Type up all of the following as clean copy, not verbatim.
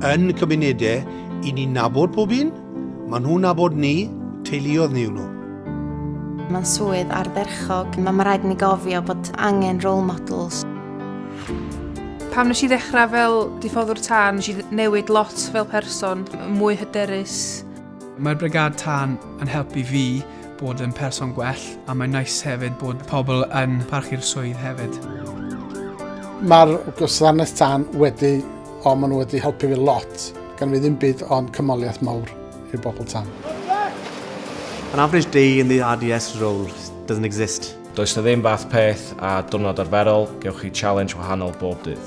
yn cymunedau, i ni'n nabod pob un, maen nhw'n nabod ni, teuluoedd ni yw nhw. Mae'n swydd ardderchog. Mae ma rhaid i ni gofio bod angen role models. Pam nes i ddechrau fel diffoddwr tân, nes i newid lot fel person, mwy hyderus. Mae'r brigâd tân yn helpu fi bod yn person gwell a mae'n nice hefyd bod pobl yn parchu'r swydd hefyd. Mae'r gwasanaeth tân wedi, o maen nhw wedi helpu fi lot, gan fi ddim byd ond cymoliaeth mawr i'r bobl tân. An average day in the RDS role doesn't exist. Does 'na ddim fath peth a diwrnod arferol, gewch chi challenge wahanol bob dydd.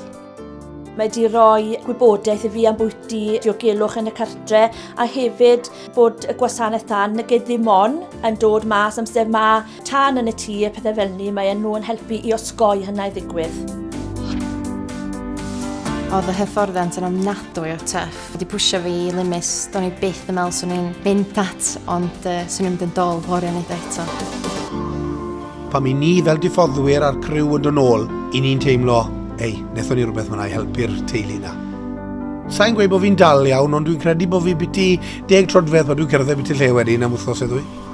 Mae di roi gwybodaeth i fi am bwyty diogelwch yn y cartre a hefyd bod y gwasanaeth tân nag e ddim on yn dod mas amser mae tân yn y tŷ a pethau fel ni, mae nhw yn helpu i osgoi hynna i ddigwydd. Oedd y hyfforddiant yn ofnadwy o tough. Wedi pwysio fi i limits, do'n i byth yn meddwl swn i'n mynd at, ond uh, swn i'n mynd yn dol fory a neud o eto. Pan i ni fel diffoddwyr a'r criw yn dod nôl, i ni'n teimlo, ei, nethon ni rhywbeth fyna i helpu'r teulu na. Sa'n gweud bod fi'n dal iawn, ond dwi'n credu bod fi biti 10 troedfedd pan dwi'n cerdded biti lle wedyn am wythnos neu ddwy.